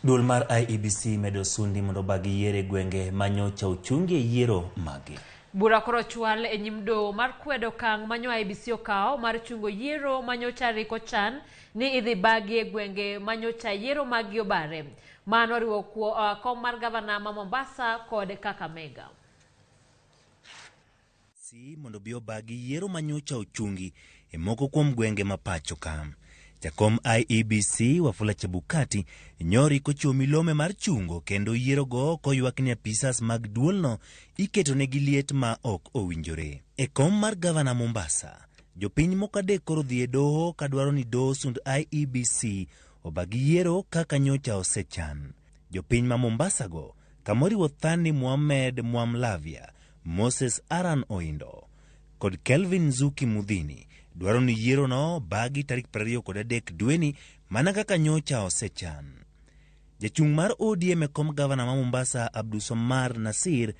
Duol mar IEBC medo sundi mondo obag yiero e gwenge ma nyocha ochungi e yiero maggi. Bura koro ochwal e nyim doho mar kwedo okang' ma nyo IEBC okawo mar chungo yiero ma nyocha rik ochan ni idhi bagi e gwenge ma nyocha yiero maggi obare. Mano oriwo kom mar gavana ma Mombasa kod Kakamega. Si mondo obi obagi yiero ma nyocha ochungi e moko kuom gwenge ma pacho ka. Jakom IEBC Wafula Chebukati nyori kochiwo milome mar chungo kendo yierogo koywak ni apisas mag duolno iketonegi liet ma ok owinjore. E kom mar gavana Mombasa, jopiny moko adek koro dhi e doho kadwaro ni doho sund IEBC obag yiero kaka nyocha osechan. Jopiny ma Mombasa go, kamoriwo Thani Mohamed Mwamlavia, Moses Aran Oindo kod Kelvin Nzuki Mudhini dwaro ni yierono bagi tarik 23 dweni mana kaka nyocha osechan. Jachung' mar ODM e kom gavana ma Mombasa Abdulswamad Nasir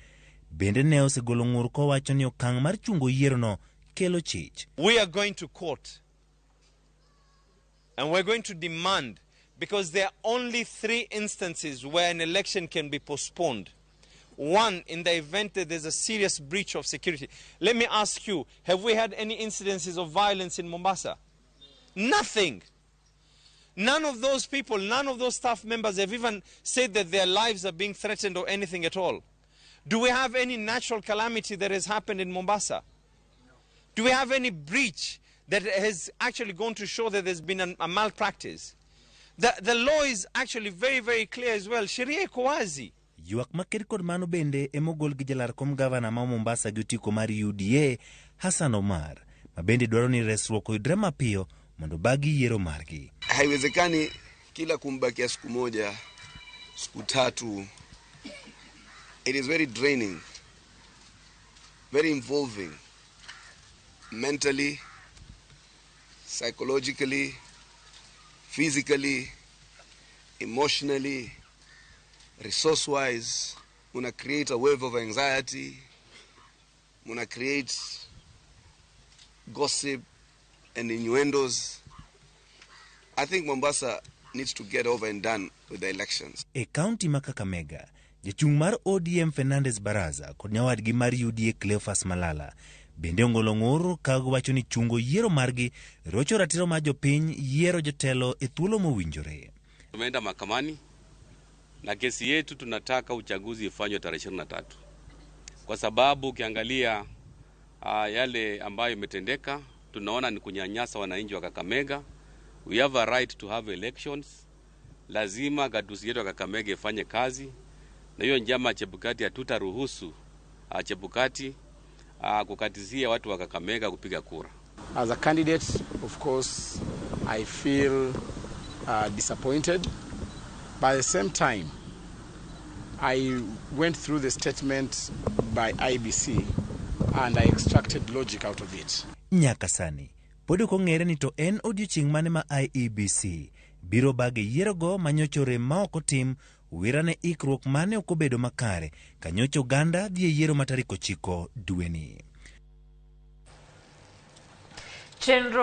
bende ne osegolo ng'ur kowacho ni okang' mar chungo yierono kelo chich. We are going to court and we're going to demand, because there are only 3 instances where an election can be postponed. One, in the event that there's a serious breach of security. Let me ask you, have we had any incidences of violence in Mombasa? Nothing. None of those people, none of those staff members have even said that their lives are being threatened or anything at all. Do we have any natural calamity that has happened in Mombasa? Do we have any breach that has actually gone to show that there's been a malpractice? The law is actually very, very clear as well. Sheria iko wazi. Ywak maker kod mano bende emogol gi jalar kom gavana ma Mombasa gi otiko mar UDA Hassan Omar, ma bende dwaro ni resruok oyudre mapiyo mondo bagi yiero margi. Haiwezekani kila kumbakia siku moja, siku tatu. It is very draining, very involving, mentally, psychologically, physically, emotionally, resource-wise. Una create a wave of anxiety, una create gossip and innuendos. I think Mombasa needs to get over and done with the elections. E kaunti ma Kakamega, jachung' mar ODM Fernandez Baraza kod nyawadgi mar UDA Cleophas Malala bende ongolo ng'ur ka giwacho ni chungo yiero margi rocho ratiro mar jopiny yiero jotelo e thuolo mowinjore. Tumeenda mahakamani na kesi yetu, tunataka uchaguzi ifanywe tarehe 23 kwa sababu ukiangalia yale ambayo imetendeka, tunaona ni kunyanyasa wananchi wa Kakamega. We have a right to have elections. Lazima gatuzi yetu ya Kakamega ifanye kazi, na hiyo njama ya Chebukati hatutaruhusu Chebukati kukatizia watu wa Kakamega kupiga kura. As a candidate, of course, I feel disappointed. But at the same time, I went through the statement by IEBC and I extracted logic out of it. Nyaka sani, pod ok ong'ere ni to en odiochieng' mane ma IEBC biro bage yierogo manyocha orem ma ok otim wira ne ikruok mane ok obedo makare ka nyocha oganda dhi e yiero ma tarik 9 dweni. Chenro